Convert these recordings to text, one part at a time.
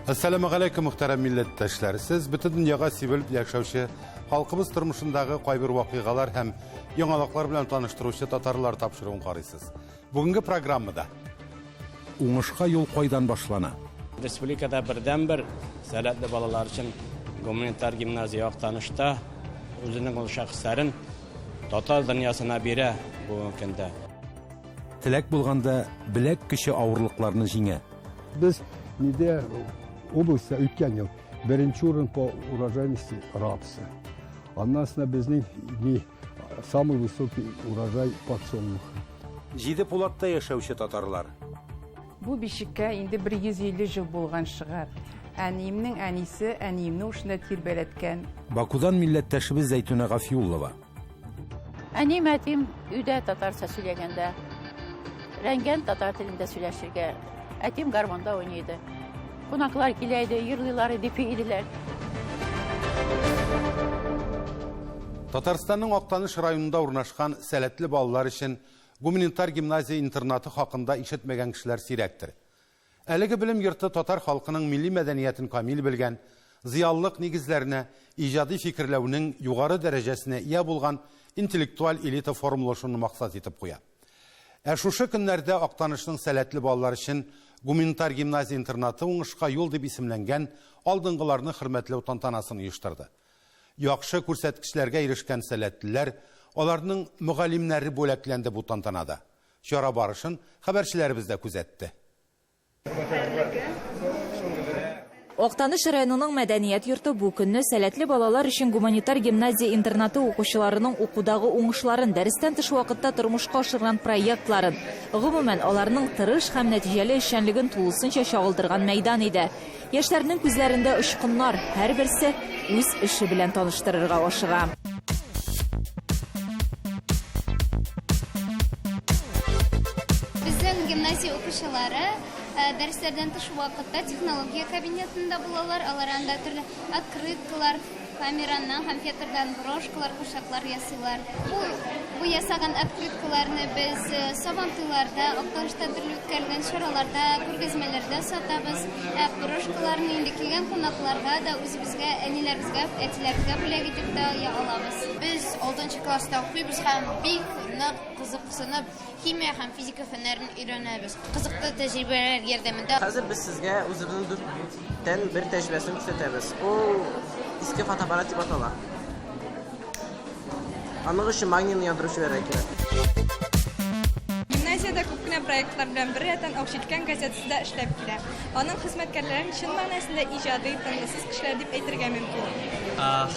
Әссәламегаләйкүм, мөхтәрәм милләттәшләр! Сез бөтен дөньяга сибелеп яшәүче халкыбыз тормышындагы кайбер вакыйгалар һәм яңалыклар белән таныштыручы татарлар тапшыруын карыйсыз. Бүгенге программада Уңышка юл кайдан башлана? Республикада бердәнбер сәләтле балалар өчен гуманитар гимназия Актанышта үзенең ул шәхесләрен татар дөньясына бирә бүгенге көндә. Теләк булганда, беләк көче авырлыкларны җиңә. Без нидә областьта үткән ел беренче урын по урожайности рапса. Аннан соң безнең ни самый высокий урожай подсолнуха. Җиде пулатта яшәүче татарлар. Бу бишеккә инде бер 150 җыл булган чыгар. Әниемнең әнисе әниемне ушында тирбәләткән. Бакудан милләттәшебез Зәйтүнә Гафиуллова. Әнием, әтием өйдә татарча сөйләгәндә, рәнгән татар телендә сөйләшергә. Әтием гармунда уйный иде. Кунаклар килә иде, йырлыйлар иде, бииләр. Татарстанның Актаныш районында урнашкан сәләтле балалар өчен гуманитар гимназия интернаты хакында ишетмәгән кешеләр сирәктер. Әлеге белем йорты татар халкының милли мәдәниятен камил белгән, зыялылык нигезләренә, иҗади фикерләүнең югары дәрәҗәсенә ия булган интеллектуаль элита формалашуны максат итеп куя. Ә шушы көннәрдә Актанышның сәләтле балалар өчен гуманитар гимназия интернаты Уңышка юл дип исемләнгән алдынгыларны хөрмәтләү тантанасын оештырды. Яхшы күрсәткечләргә ирешкән сәләтлеләр, аларның мөгаллимнәре бүләкләнде бу тантанада. Чара барышын хәбәрчеләребез дә күзәтте. Актаныш районының мәдәният йорты бу көнне сәләтле балалар өчен гуманитар гимназия-интернаты укучыларының укудагы уңышларын, дәрестән тыш вакытта тормышка ашырган проектларын, гомумән, аларның тырыш һәм нәтиҗәле эшчәнлеген тулысынча чагылдырган мәйдан иде. Яшьләрнең күзләрендә очкыннар, һәрберсе үз эше белән таныштырырга ашыга. Безнең гимназия укучылары дәресләрдән тыш вакытта технология кабинетында булалар. Алар анда төрле открыткалар, фоамираннан һәм фетрдан брошкалар, курчаклар ясыйлар. Бу, бу ясаган открыткаларны без э, Сабантуйларда, Актанышта төрле үткәрелгән чараларда, күргәзмәләрдә сатабыз. Ә брошкаларны инде килгән кунакларга да, үзебезгә, әниләребезгә, әтиләребезгә бүләк итеп тә алабыз. Без 6 класста укыйбыз һәм бик нык кызыксынып Химия һәм физика фәннәрен өйрәнәбез. Кызыклы тәҗрибәләр ярдәмендә. Хәзер без сезгә үзебезнең дүрттән бер тәҗрибәсен күрсәтәбез. Ул иске фотоаппарат дип атала. Аның өчен магнийны яндырып җибәрергә кирәк. Гимназиядә күп кенә проектлар белән беррәттән Аукчиткән газетасы да эшләп килә. Аның хезмәткәрләрен чын мәгънәсендә иҗади, тынгысыз кешеләр дип әйтергә мөмкин.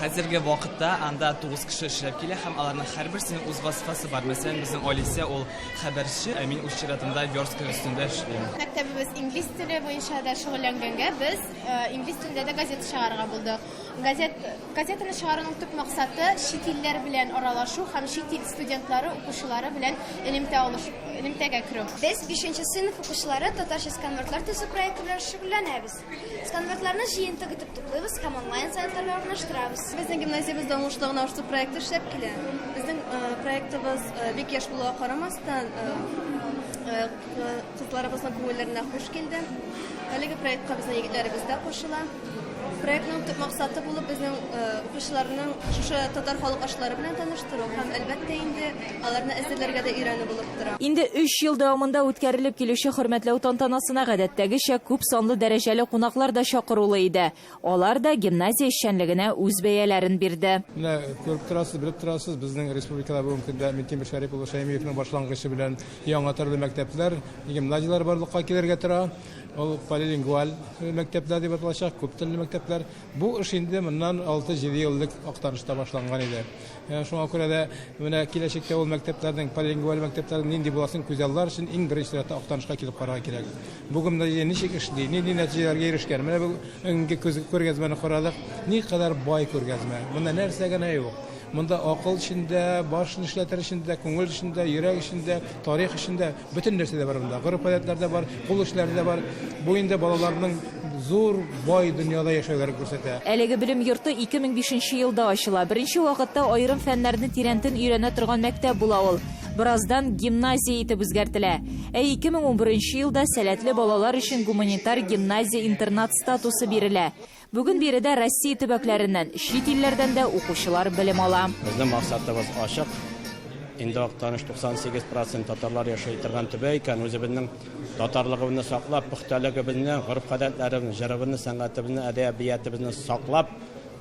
Хәзерге вакытта анда 9 кеше эшләп килә һәм аларның һәрберсенең үз вазифасы бар. Мәсәлән, безнең Алисә ул хәбәрче, ә мин үз чиратымда верстка өстендә эшлим. Мәктәбебез инглиз теле буенча да шөгыльләнгәнгә, без инглиз телендә дә газета чыгарырга булдык. Газет, газетаны чыгаруның төп максаты, чит илләр белән аралашу һәм чит ил студентлары, укучылары белән элемтә алыш, элемтәгә керү. Без, бишенче сыйныф укучылары, татарча сканвордлар төзү проекты белән шөгыльләнәбез. Сканвордларны җыентык итеп туплыйбыз һәм онлайн сайтларга урнаштырабыз. Безнең гимназиябездә уңышлы гына ошты проекты эшләп килә. Безнең проектыбыз бик яшь булуга карамастан, кызларыбызның күңелләренә хуш килде. Әлеге проектка безнең егетләребез дә кушыла. Проектның төп максаты булып безнең укучыларның шушы татар халык ашлары белән таныштыру һәм, әлбәттә инде, аларны әзерләргә дә өйрәнү булып тора. Инде өч ел дәвамында үткәрелеп килүче хөрмәтләү тантанасына гадәттәгечә күп санлы дәрәҗәле кунаклар да чакырулы иде. Алар да гимназия эшчәнлегенә үз бәяләрен бирде. Менә күреп торасыз, белеп торасыз, безнең республикада бүгенге көндә Минтимер Шәрип улы Шәймиевның башлангычы белән яңа төрле мәктәпләр, гимназияләр барлыкка килергә тора. Ул полилингваль мәктәпләр дип аталачак, күп телле мәктәпләр. Бу эш инде моннан 6-7 ел элек Актанышта башланган иде. Э, шуңа күрә дә менә киләчәктә ул мәктәпләрнең, полилингваль мәктәпләрнең нинди буласын күзаллар өчен иң беренче чиратта Актанышка килеп карарга кирәк. Бу гимназия ничек эшли, нинди нәтиҗәләргә ирешкән. Менә бүгенге күргәзмәне карадык. Никадәр бай күргәзмә. Монда нәрсә генә юк. Монда акыл өчен дә, баш эшләтер өчен дә, күңел өчен дә, йөрәк өчен дә, тарих өчен дә Бөтен нәрсә дә бар монда. Гореф-гадәтләр дә бар, кул эшләре дә бар. Бу инде балаларның зур, бай дөньяда яшәүләрен күрсәтә. Әлеге белем йорты 2005 нче елда ачыла. Беренче вакытта аерым фәннәрне тирәнтен өйрәнә торган мәктәп була ул. Бераздан гимназия итеп үзгәртелә. Ә 2011 елда сәләтле балалар өчен гуманитар гимназия-интернат статусы бирелә. Бүген биредә Россия төбәкләреннән, чит илләрдән дә укучылар белем ала. Безнең максатыбыз ачык. Инде Актаныш 98 процент татарлар яшәй торган төбәк икән, үзебезнең татарлыгыбызны саклап, пөхтәлегебезне, гореф-гадәтләребезне, җырыбызны, сәнгатебезне, әдәбиятыбызны саклап,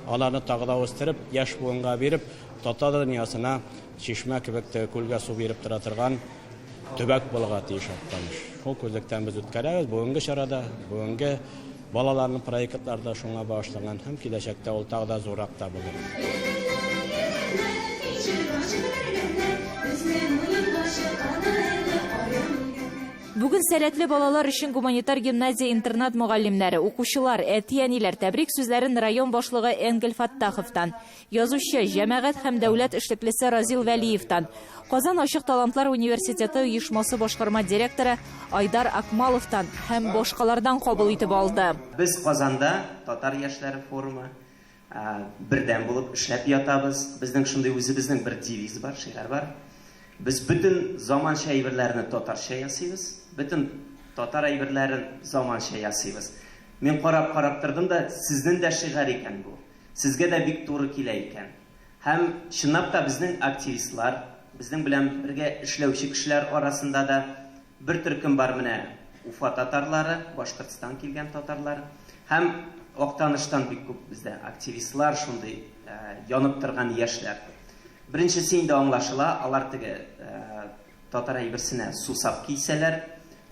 аларны тагы да үстереп, яшь буынга биреп, татар дөньясына чишмә кебек теге күлгә су биреп тора торган төбәк булырга тиеш Актаныш. Шул күзлектән без үткәрәбез. Бүгенге чарада, бүгенге балаларның проектлары да шуңа багышланган һәм киләчәктә ул тагы да зуррак та булыр. Бүген сәләтле балалар өчен гуманитар гимназия-интернат мөгаллимнәре, укучылар, әти-әниләр тәбрик сүзләрен район башлыгы Энгель Фәттаховтан, Язучы, җәмәгать һәм дәүләт эшлеклесе Разил Вәлиевтан, Казан ачык талантлар университеты оешмасы башкарма директоры Айдар Акмаловтан һәм башкалардан кабул итеп алды. Без Казанда татар яшьләре форумы, бердәм булып эшләп ятабыз. Безнең шундый үзебезнең бер девиз бар, шигарь бар. Без бөтен заманча әйберләрне татарча ясыйбыз, бөтен татар әйберләрен заманча ясыйбыз. Мин карап-карап тордым да, сезнең дә шигарь икән бу. Сезгә дә бик туры килә икән. Һәм, чынлап та, безнең активистлар, безнең белән бергә эшләүче кешеләр арасында да бер төркем бар менә Уфа татарлары, Башкортстан килгән татарлар һәм Актаныштан бик күп бездә активистлар, шундый янып торган яшьләр. Беренчесе инде аңлашыла, алар теге татар әйберсенә сусап килсәләр,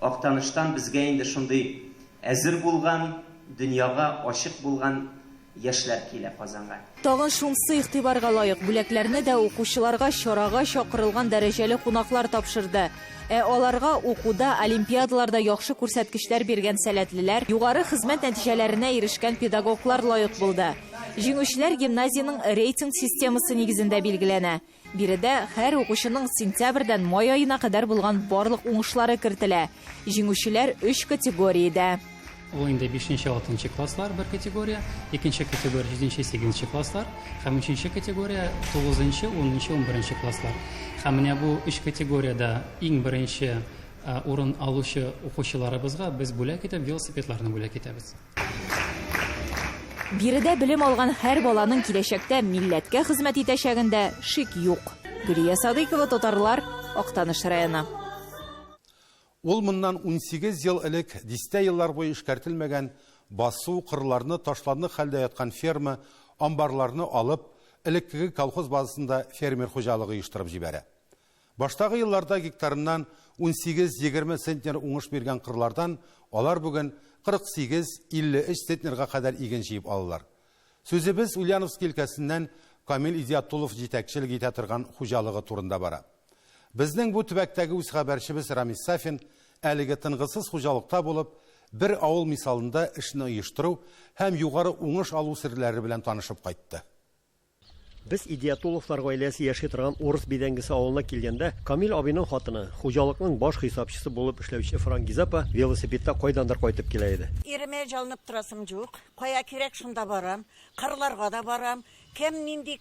Актаныштан безгә инде шундый әзер булган, дөньяга ачык булган яшьләр килә Казанга. Тагын шунсы игътибарга лаек, бүләкләрне дә укучыларга чарага чакырылган дәрәҗәле кунаклар тапшырды. Ә аларга укуда, олимпиадаларда яхшы күрсәткечләр биргән сәләтлеләр, югары хезмәт нәтиҗәләренә ирешкән педагоглар лаек булды. Җиңүчеләр гимназиянең рейтинг системасы нигезендә билгеләнә. Биредә һәр укучының сентябрьдән май аена кадәр булган барлык уңышлары кертелә. Җиңүчеләр өч категориядә. Ул инде бишенче, алтынчы класслар бер категория, икенче категория җиденче, сигезенче класслар һәм өченче категория тугызынчы, унынчы, унберенче класслар. Һәм менә бу өч категориядә иң беренче урын алучы укучыларыбызга без бүләк итеп велосипедларны бүләк итәбез. Биредә белем алган һәр баланың киләчәктә милләткә хезмәт итәчәгендә шик юк. Гөлия Садыйкова, Татарлар, Актаныш районы. Ул моннан 18 ел элек дистә еллар буе эшкәртелмәгән басу, кырларны, ташландык хәлдә яткан ферма, амбарларны алып, элеккеге колхоз базасында фермер хуҗалыгы оештырып җибәрә. Баштагы елларда гектарыннан 18-20 центнер уңыш биргән кырлардан алар бүген 48-53 центнерга кадәр иген җыеп алалар. Сүзебез Ульяновски өлкәсеннән Камил Идиатуллов җитәкчелек итә торган хуҗалыгы турында бара. Безнең бу төбәктәге үз хәбәрчебез Рамис Сафин әлеге тынгысыз хуҗалыкта булып, бер авыл мисалында эшне оештыру һәм югары уңыш алу серләре белән танышып кайтты. Без Идиятулловлар гаиләсе яши торган Урыс Бидәңгесе авылына килгәндә, Камил абыйның хатыны, хуҗалыкның баш хисапчысы булып эшләүче Франгиза апа велосипедта кайдандыр кайтып килә иде. Иремә җалынып торасым юк. Кая кирәк, шунда барам. Кырларга да барам. Кем нинди,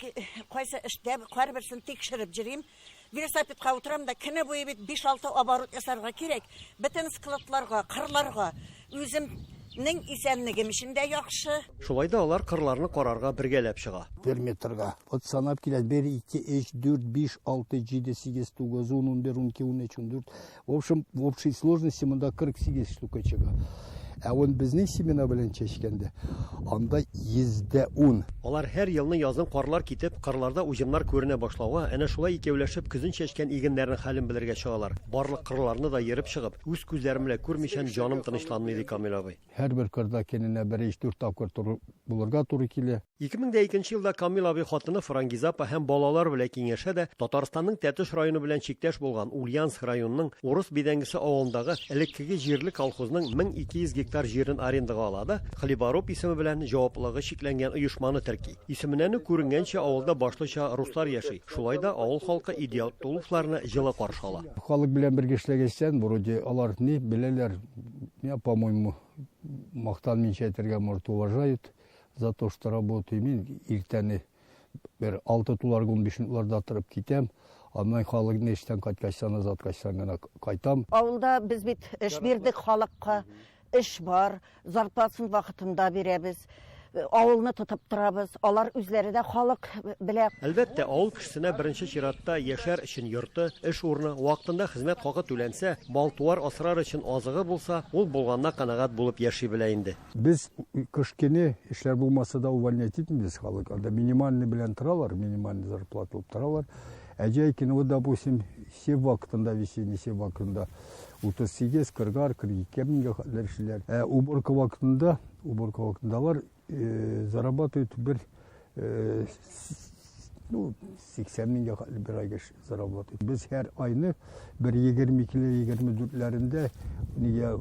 кайсы эштә, һәрберсен тикшереп йөрим. Велосипедка утырам да, көне буе бит биш-алты оборот ясарга кирәк. Бөтен складларга, кырларга. Үземнең исәнлегем өчен дә яхшы. Шулай да алар кырларны карарга бергәләп чыга. Бер метрга. Вот санап килә, бер, ике, өч, дүрт, биш, алты, җиде, сигез, тугыз, ун, унбер, унике, унөч, ундүрт. В общем, в общей сложности монда 48 штука чыга. Ә вон безнең семена белән чәчкәндә, анда 110. Алар һәр елны язын карлар китеп, кырларда уҗымнар күренә башлауга, әнә шулай икәүләшеп көзен чәчкән игеннәрнең хәлен белергә чыгалар. Барлык кырларны да ерып чыгып, үз күзләрем белән күрмичән җаным тынычланмый, ди Камил абый. Һәрбер кырда көненә бер өч-дүрт тапкыр торып булырга туры килә. 2002 елда Камил абый хатыны Франгиза апа һәм балалар белән киңәшә дә, Татарстанның Тәтеш районы белән чиктәш булган Ульяновск районының Урыс Бидәңгесе авылындагы элеккеге җирле колхозның 1200 гектар җирен арендага ала да, Хлебороб исеме белән җаваплылыгы чикләнгән оешманы терки. Исеменнән үк күренгәнчә, авылда башлыча руслар яши. Шулай да авыл халкы Идиятулловларны җылы каршы ала. Халык белән бергә эшләгәчтән, вроде, алар ни беләләр, меня, по-моему, мактанмыйча әйтергә, может, уважают за то, что работаю. Мин иртәне бер алты туларга 15 минутларда торып китәм. Аннан халыкны эштән кайткачтан, озаткачтан гына кайтам. Авылда без бит эш бирдек халыкка. Эш бар, зарплатасын вакытында бирәбез. Авылны тотып торабыз. Алар үзләре дә халык белә. Әлбәттә, авыл кешесенә беренче чиратта яшәр өчен йорты, эш урыны, вакытында хезмәт хакы түләнсә, мал-туар асрар өчен азыгы булса, ул булганына канәгать булып яши белә инде. Без кыш көне эшләр булмаса да увольнять итмибез халык. Анда минимальный белән торалар, минимальный зарплата алып торалар. Ә җәй көне, вот, допустим, сев вакытында, весенний сев вакытында 38, 40, 42 меңгә хәтле эшлиләр. Ә уборка вакытында, уборка вакытында алар э, зарабатывают бер э, ну, 80 меңгә хәтле бер айга зарабатывают. Без һәр айны бер 22-24-ләрендә нигә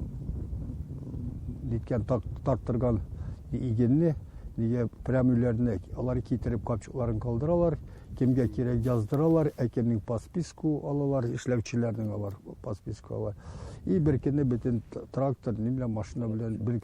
ниткән тарттырган игенне нигә прямо өйләренә алар китереп капчыкларын калдыралар, кемгә кирәк яздыралар, ә кемнең по списку алалар, эшләүчеләрнең алар по списку ала. И бер көнне бөтен трактор, ни белән машина белән бер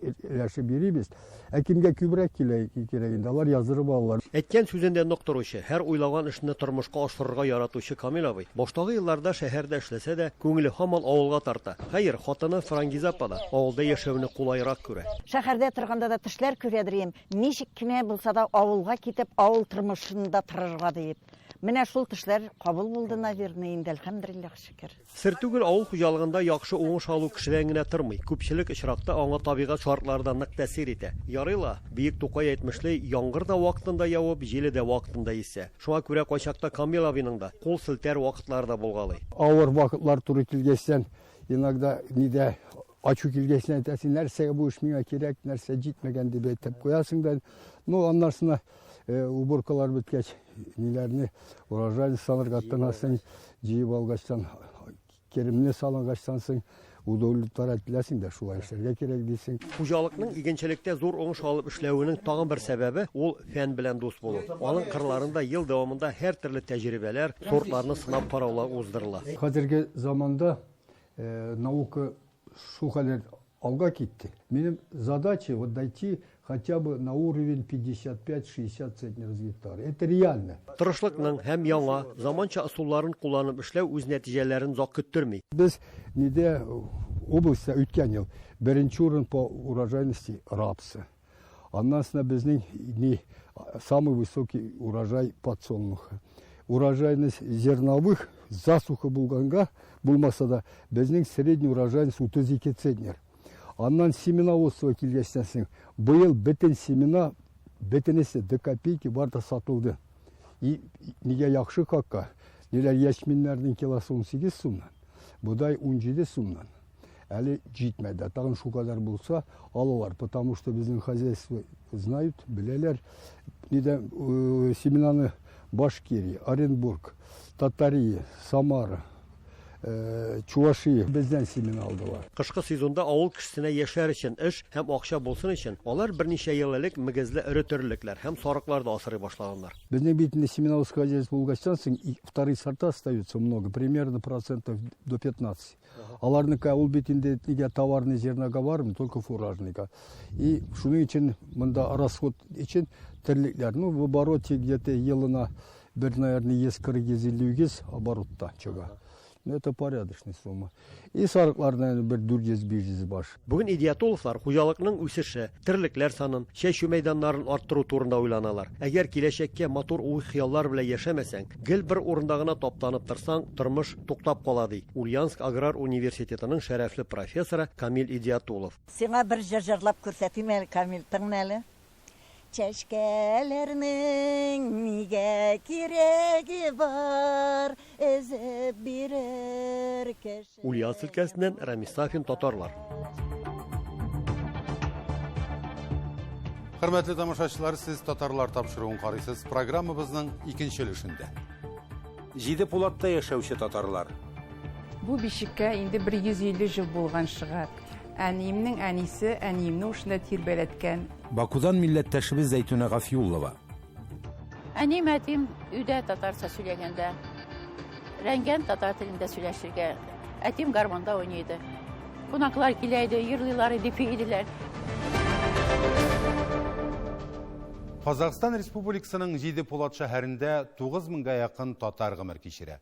өләшеп йөрибез. Ә кемгә күбрәк килә кирәк инде, алар яздырып алалар. Әйткән сүзендә нык торучы, һәр уйлаган эшне тормышка ашырырга яратучы Камил абый, баштагы елларда шәһәрдә эшләсә дә, күңеле һаман авылга тарта. Хәер, хатыны Франгиза апа да авылда яшәүне кулайрак күрә. Шәһәрдә торганда да төшләр күрәдер идем, ничек кенә булса да авылга китеп, авыл тормышында торырга диеп. Менә шул төшләр кабул булды, наверное, инде, әлхәмдүлилләһ, шөкер. Сер түгел, авыл хуҗалыгында яхшы уңыш алу кешедән генә тормый. Күпчелек очракта аңа табигать шартлары да нык тәэсир итә. Ярый ла, бөек Тукай әйтмешли, яңгыр да вакытында явып, җиле дә вакытында исә. Шуңа күрә кайчакта Камил абыйның да кул селтәр вакытлары да булгалый. Авыр вакытлар туры килгәчтән, иногда нидә ачу килгәчтән әйтәсең, нәрсәгә бу эш миңа кирәк, нәрсә җитмәгән дип әйтеп куясың да. Ну, аннан соң э, уборкалар беткәч, ниләрне урожай салырга тотынасың, җыеп алгачтан, керемне салынгачтан соң удовлетворять ителәсең дә, шулай эшләргә кирәк дисең. Хуҗалыкның игенчелектә зур уңыш алып эшләвенең тагын бер сәбәбе, ул фән белән дус булу. Аның кырларында ел дәвамында һәртөрле тәҗрибәләр, сортларны сынап караулар уздырыла. Хәзерге заманда э, наука шул кадәр алга китте. Минем задача вот дойти хотя бы на уровень 55-60 центнеров с гектара. Это реально. Тырышлыкның һәм яңа, заманча ысулларын кулланып эшләү үз нәтиҗәләрен озак көттерми. Без нидә областьта үткән ел беренче урын по урожайности рапса. Аннан соң безнең ни самый высокий урожай подсолнуха. Урожайность зерновых засуха булганга булмаса да безнең средний урожайность 32 центнер. Аннан семеноводство килгәчтән соң быел бөтен семена бөтенесе до копейки бар да сатылды. И нигә яхшы хакка? Ниләр ячменнәрнең килосы 18 сумнан, бодай 17 сумнан. Әле җитмәде. Тагын шул кадәр булса алалар, потому что безнең хозяйство знают, беләләр. Нидә э, семенаны Башкирия, Оренбург, Татария, Самара, э, Чувашия бездән семена алдылар. Кышкы сезонда авыл кешесенә яшәр өчен эш һәм акча булсын өчен, алар берничә ел элек мөгезле эре терлекләр һәм сарыклар да асрый башлаганнар. Безнең бит инде семеноводское хозяйство булгачтан соң вторые сорта остаются много, примерно процентов до 15. Аларныкы ул бит инде нигә товарный зернога бармый, только фуражныйга. И шуның өчен монда расход өчен терлекләр, ну, в обороте где-то елына бер, наверное, 140-150 оборотта чыга. Ну, это порядочная сумма. И сарыклар, наверное, бер 400-500 баш. Бүген Идиятулловлар хуҗалыкның үсеше, терлекләр санын, чәчү мәйданнарын арттыру турында уйланалар. Әгәр киләчәккә матур уй-хыяллар белән яшәмәсәң, гел бер урында гына таптанып торсаң, тормыш туктап кала, ди Ульяновск аграр университетының шәрәфле профессоры Камил Идиятуллов. Сиңа бер җыр җырлап күрсәтим әле, Камил, тыңла әле. Чәчкәләрнең нигә кирәге бар, өзеп бирер кеше. Ульяновск өлкәсеннән Рамис Сафин, Татарлар. Хөрмәтле тамашачылар, сез Татарлар тапшыруын карыйсыз. Программабызның икенче өлешендә. Җиде Пулатта яшәүче татарлар. Бу бишеккә инде бер 150 ел булган чыгар. Әниемнең әнисе әниемне ушында тирбәләткән. Бакудан милләттәшебез Зәйтүнә Гафиуллова. Әнием, әтием өйдә татарча сөйләгәндә, рәнгән татар телендә сөйләшергә. Әтием гармонда уйный иде. Кунаклар килә иде, йырлыйлар иде, бии иделәр. Казахстан Республикасының Җиде-Пулат шәһәрендә 9 меңгә якын татар гомер кичерә.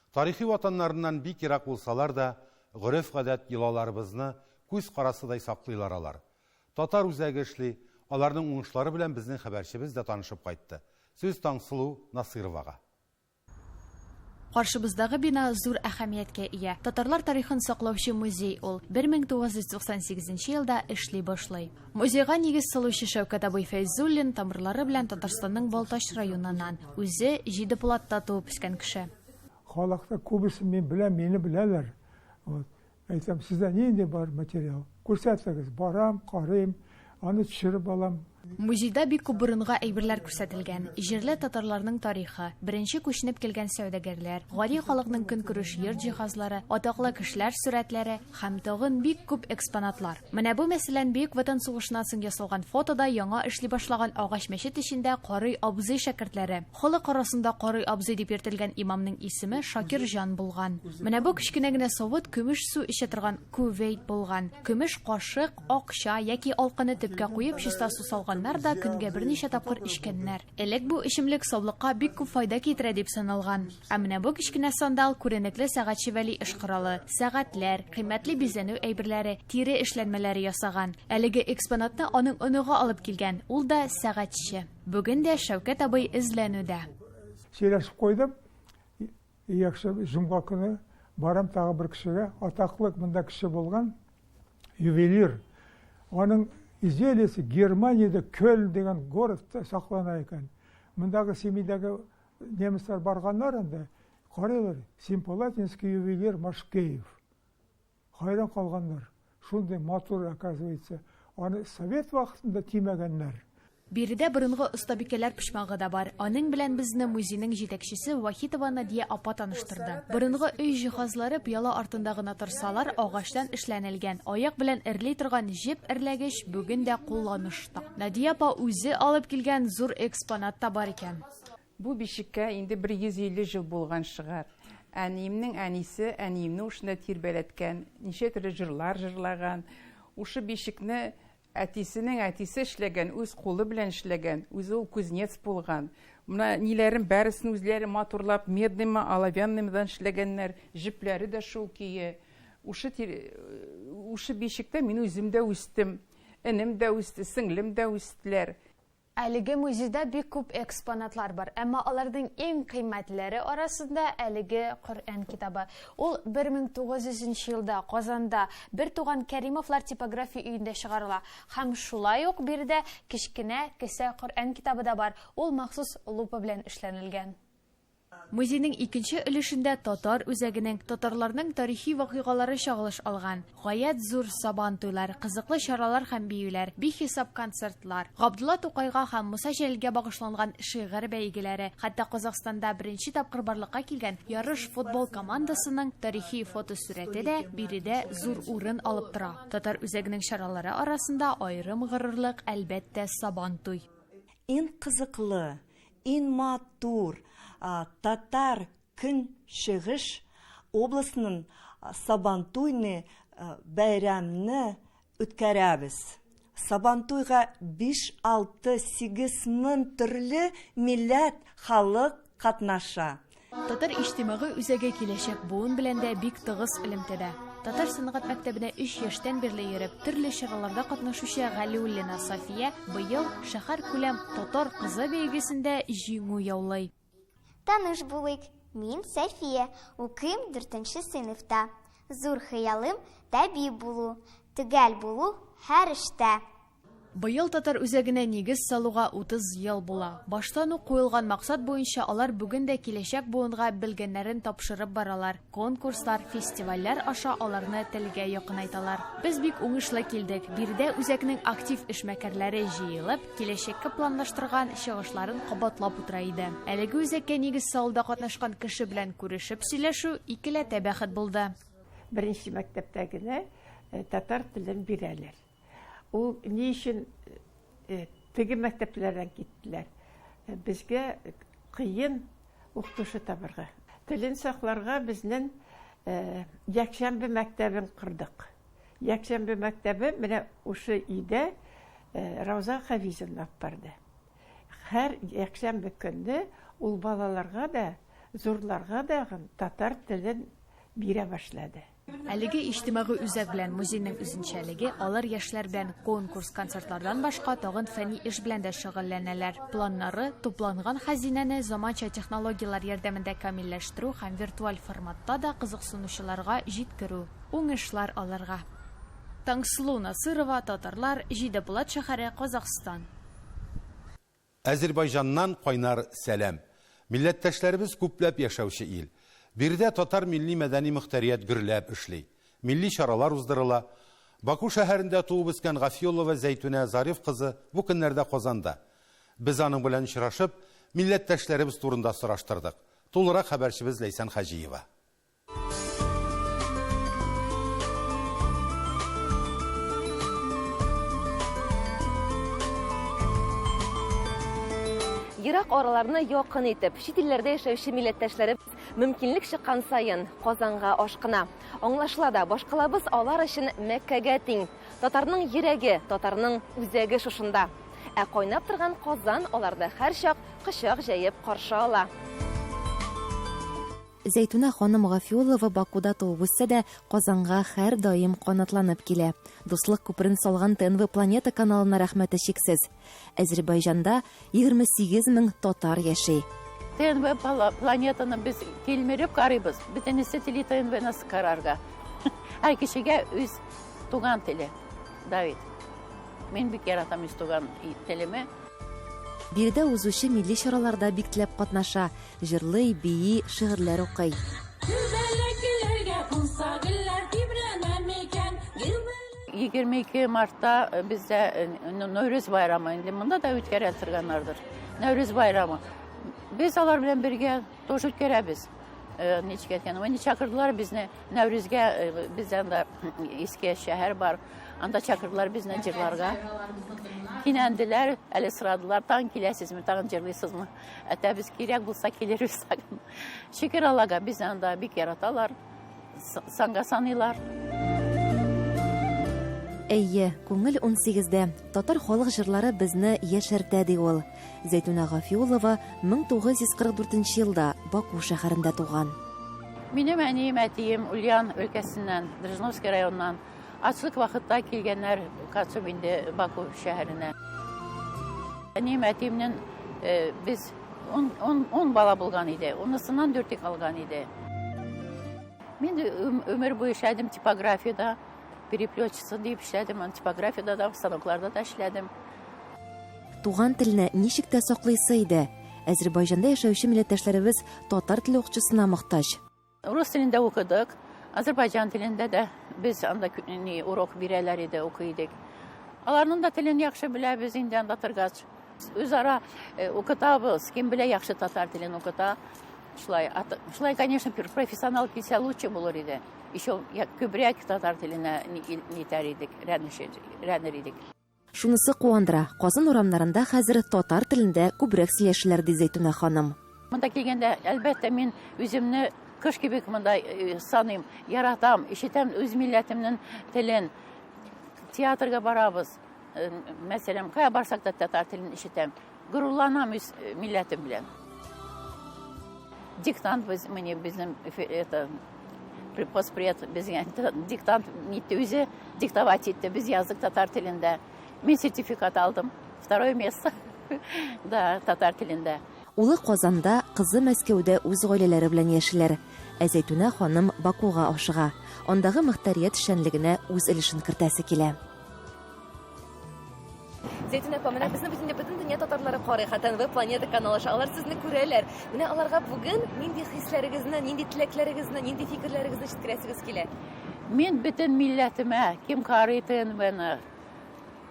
Тарихи ватаннарыннан бик ерак булсалар да, гореф-гадәт, йолаларыбызны күз карасыдай саклыйлар алар. Татар үзәге эшли, аларның уңышлары белән безнең хәбәрчебез дә танышып кайтты. Сүз Таңсылу Насыйровага. Каршыбыздагы бина зур әһәмияткә ия. Татарлар тарихын саклаучы музей ул. 1998 нче елда эшли башлый. Музейга нигез салучы Шәүкәт абый Фәйзуллин тамырлары белән Татарстанның Балтач районыннан. Үзе Җидеполатта туып үскән кеше. Халыкта күбесен мин беләм, мине беләләр. Вот. Әйтәм, сездә нинди бар материал? Күрсәтегез. Барам, карыйм, аны төшереп алам. Музейда бик күп борынгы әйберләр күрсәтелгән. Җирле татарларның тарихы, беренче күченеп килгән сәүдәгәрләр, гади халыкның көнкүреш йорт җиһазлары, атаклы кешеләр сурәтләре һәм тагын бик күп экспонатлар. Менә бу, мәсәлән, Бөек Ватан сугышыннан соң ясалган фотода яңа эшли башлаган агач мәчет эчендә Карый абзый шәкертләре. Халык арасында Карый абзый дип йөртелгән имамның исеме Шакирҗан булган. Менә бу кечкенә генә савыт көмеш су эчә торган кувейт булган. Көмеш кашык, акча яки алканы төпкә куеп чиста су салганнар да көнгә берничә тапкыр эчкәннәр. Элек бу эчемлек саулыкка бик күп файда китерә дип саналган. Ә менә бу кечкенә сандал күренекле сәгатьче Вәли эш коралы, сәгатьләр, кыйммәтле бизәнү әйберләре, тире эшләнмәләре ясаган. Әлеге экспонатны аның оныгы алып килгән, ул да сәгатьче. Бүген дә Шәүкәт абый эзләнүдә. Сөйләшеп куйдым. Якшәмбе, җомга көне барам тагы бер кешегә. Атаклы монда кеше булган, ювелир. Аның изделиесе Германиядә Кёльн дигән городта саклана икән. Мондагы Семейдәге немецлар барганнар анда, карыйлар, Семипалатинский ювелир Машкеев. Хайран калганнар, шундый матур, оказывается, аны совет вакытында тимәгәннәр. Биредә борынгы остабикәләр почмагы да бар. Аның белән безне музейның җитәкчесе Вахитова Надия апа таныштырды. Борынгы өй җиһазлары пыяла артында гына торсалар, агачтан эшләнелгән, аяк белән эрли торган җеп эрләгеч бүген дә кулланышта. Надия апа үзе алып килгән зур экспонат та бар икән. Бу бишеккә инде бер 150 җыл булган шыгар. Әниемнең әнисе әниемне ушында тирбәләткән, ничә төрле җырлар җырлаган. Ушы бишекне әтисенең әтисе эшләгән, үз кулы белән эшләгән, үзе ул кузнец булган. Менә ниләрен бәресен үзләре матурлап, медныймы, оловянныймыдан эшләгәннәр, җепләре дә шул көе. Ушы, ушы бишектә мин үзем дә үстем. Энем дә үсте, сеңлем дә үстеләр. Әлеге музейда бик күп экспонатлар бар, әмма аларның иң кыйммәтләре арасында әлеге Коръән китабы. Ул 1900 нче елда Казанда бертуган Кәримовлар типография өендә чыгарыла. Һәм шулай ук биредә кечкенә кесә Коръән китабы да бар, ул махсус лупа белән эшләнелгән. Музейның икенче өлешендә татар үзәгенең, татарларның тарихи вакыйгалары чагылыш алган. Гаять зур Сабан туйлар, кызыклы чаралар һәм биюләр, бихисап концертлар, Габдулла Тукайга һәм Муса Җәлилгә багышланган шигырь бәйгеләре, хәтта Казахстанда беренче тапкыр барлыкка килгән Ярыш футбол командасының тарихи фотосурәте дә биредә зур урын алып тора. Татар үзәгенең чаралары арасында аерым горурлык, әлбәттә, Сабантуй. Иң кызыклы, Иң матур татар көнчыгыш областының Сабантуйны бәйрәмне үткәрәбез. Сабантуйга 5, 6, 8 мең төрле милләт халык катнаша. Татар иҗтимагый үзәге киләчәк буын белән дә бик тыгыз элемтәдә. Татар сәнгать мәктәбенә өч яшьтән бирле йөреп, төрле чараларда катнашучы Галиуллина Сафия быел шәһәркүләм Татар кызы бәйгесендә җиңү яулый. Таныш булыйк, мин Сафия, укыйм дүртенче сыйныфта. Зур хыялым, табиб булу, төгәл булу һәр эштә. Быел татар үзәгенә нигез салуга 30 ел була. Баштан ук куелган максат буенча алар бүген дә киләчәк буынга белгәннәрен тапшырып баралар, конкурслар, фестивальләр аша аларны телгә якынайталар. Без бик уңышлы килдек, биредә үзәкнең актив эшмәкәрләре җыелып, киләчәккә планлаштырган чыгышларын кабатлап утыра иде. Әлеге үзәккә нигез салуда катнашкан кеше белән күрешеп сөйләшү икеләтә бәхет булды. Беренче мәктәптә генә татар телен бирәләр. Ул ни өчен э, теге мәктәпләрдән киттеләр? Э, безгә кыен укытучы табырга. Телен сакларга безнең э, якшәмбе мәктәбен кордык. Якшәмбе мәктәбе менә ушы өйдә Рауза Хәвизовна алып барды. Һәр якшәмбе көнне ул балаларга да, зурларга дагын татар телен бирә башлады. Әлеге иҗтимагый үзәк белән музейның үзенчәлеге, алар яшьләр белән конкурс, концертлардан башка тагын фәнни эш белән дә шөгыльләнәләр. Планнары, тупланган хәзинәне заманча технологияләр ярдәмендә камилләштерү һәм виртуаль форматта да кызыксынучыларга җиткерү. Уңышлар аларга! Таңсылу Насыйрова, Татарлар, Җиде-Булат шәһәре, Казахстан. Әзербайҗаннан кайнар сәлам! Милләттәшләребез күпләп яшәүче ил. Биредә татар милли-мәдәни мөхтәрият гөрләп эшли. Милли чаралар уздырыла. Баку шәһәрендә туып үскән Гафиуллова Зәйтүнә Зариф кызы бу көннәрдә Казанда. Без аның белән очрашып, милләттәшләребез турында сораштырдык. Тулырак хәбәрчебез Ләйсән Хаҗиева. Ерак араларны якын итеп, чит илләрдә яшәүче милләттәшләребез мөмкинлек чыккан саен Казанга ашкына. Аңлашыла да, башкалабыз алар өчен Мәккәгә тиң. Татарның йөрәге, татарның үзәге шушында. Ә кайнап торган Казан аларны һәрчак кочак җәеп каршы ала. Зәйтүнә ханым Гафиуллова Бакуда туып үссә дә, Казанга һәрдаим канатланып килә. Дуслык күперен салган ТНВ Планета каналына рәхмәте чиксез. Әзербайҗанда 28 мең татар яши. ТНВ Планетаны без тилмереп карыйбыз. Бөтенесе тели ТНВны карарга. Һәр кешегә үз туган теле. Давид. Мин бик яратам үз туган телеме. Биредә узучы милли чараларда бик теләп катнаша. Җырлый, бии, шигырьләр укый. Гөлбәләкләргә кунса гөлләр тибрәнә микән? 22 мартта бездә Нәүрүз байрамы инде монда да үткәрә торганнардыр. Нәүрүз байрамы. Без алар белән бергә тоже үткәрәбез. Ничек әйткән, менә чакырдылар безне Нәүрүзгә, бездә анда иске шәһәр бар. Анда чакырдылар безне җырларга. Кинәнделәр, әле сорадылар, тагын киләсезме, тагын җырлыйсызмы? Әтәбез кирәк булса килербез тагын. Шөкер Аллага, безне анда бик яраталар, санга саныйлар. Әйе, күңел унсигездә. Татар халык җырлары безне яшәртә, ди ул. Зәйтүнә Гафиуллова 1944 нче елда Баку шәһәрендә туган. Минем әнием, әтием Ульян өлкәсеннән, Дрожжиновский районыннан. Ачлык вакытта килгәннәр качып инде Баку шәһәренә. Әнием, әтиемнең э, без ун, ун, ун бала булган иде. Унысыннан дүрте калган иде. Мин өмер буе эшләдем типографиядә, переплетчица дип эшләдем, типографиядә дә, станокларда да эшләдем. Туган телне ничек тә саклыйсы иде. Әзербайҗанда яшәүче милләттәшләребез татар теле укытучысына мохтаҗ. Рус телендә укыдык, азербайҗан телендә дә без анда ни урок бирәләр иде, укый идек. Аларның да телен яхшы беләбез инде анда торгач. Үзара э, укытабыз, кем белә яхшы татар телен укыта. Шулай, шулай, конечно, профессионал килсә лучше булыр иде. Еще күбрәк татар теленә нитәр идек, рәнер идек. Шунысы куандыра, Казан урамнарында хәзер татар телендә күбрәк сөйләшәләр, ди Зәйтүнә ханым. Монда килгәндә, әлбәттә, мин үземне кош кебек монда э, саныйм, яратам, ишетәм үз милләтемнең телен. Театрга барабыз, э, мәсәлән, кая барсак та татар телен ишетәм. Горурланам үз э, милләтем белән. Диктант без, мне безнең это постпред безгә диктант нитте үзе диктовать итте. Без яздык татар телендә. Мин сертификат алдым. Второе место. Да, татар телендә. Улы Казанда, кызы Мәскәүдә үз гаиләләре белән яшиләр. Ә Зәйтүнә ханым Бакуга ашыга. Андагы мөхтәрият эшчәнлегенә үз өлешен кертәсе килә. Зәйтүнә апа, менә безне бит инде бөтен дөнья татарлары карый, хәтта НВ Планета каналы аша. Алар сезне күрәләр. Менә аларга бүген нинди хисләрегезне, нинди теләкләрегезне, нинди фикерләрегезне җиткерәсегез килә? Мин бөтен милләтемә, кем карый ТНВны,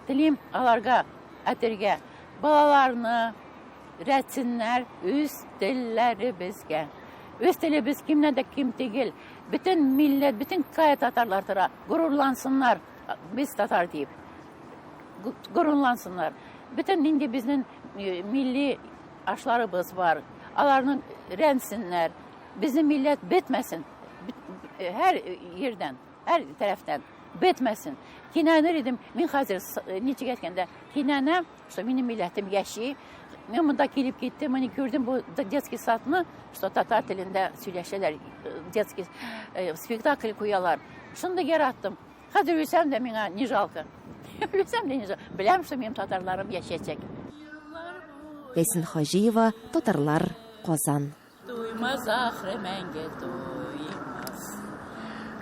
телим аларга әтергә, балаларны рәтсеннәр үз телләребезгә. Үз телебез кемнән дә ким түгел. Бөтен милләт, бөтен кая татарлар тора, горурлансыннар. Без татар дип горурлансыннар. Бөтен нинди безнең э, милли ашларыбыз бар. Аларны рәнсеннәр. Безнең милләт бетмәсен. Э, һәр ердән, һәр тарафтан бетмәсен. Кинәнер идем. Мин хәзер э, ничек әйткәндә, кинәнәм, что минем милләтем яши. Мин монда килеп киттем, мин күрдем бу детский садны, что татар телендә сөйләшәләр, детский спектакль куялар. Шундый яраттым. Хәзер үлсәм дә миңа не жалко. Үлсәм дә не жалко. Беләм, что минем татарларым яшәячәк. Ләйсән Хаҗиева, Татарлар, Казан. Туймас ахры мәңге туймас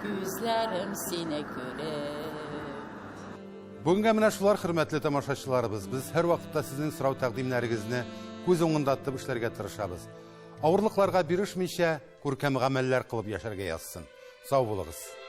Күзләрем сине күреп. Бүгенгә менә шулар, хөрмәтле тамашачыларыбыз. Без һәрвакытта сезнең сорау тәкъдимнәрегезне күз уңында тотып эшләргә тырышабыз. Авырлыкларга бирешмичә, күркәм гамәлләр кылып яшәргә язсын. Сау булыгыз.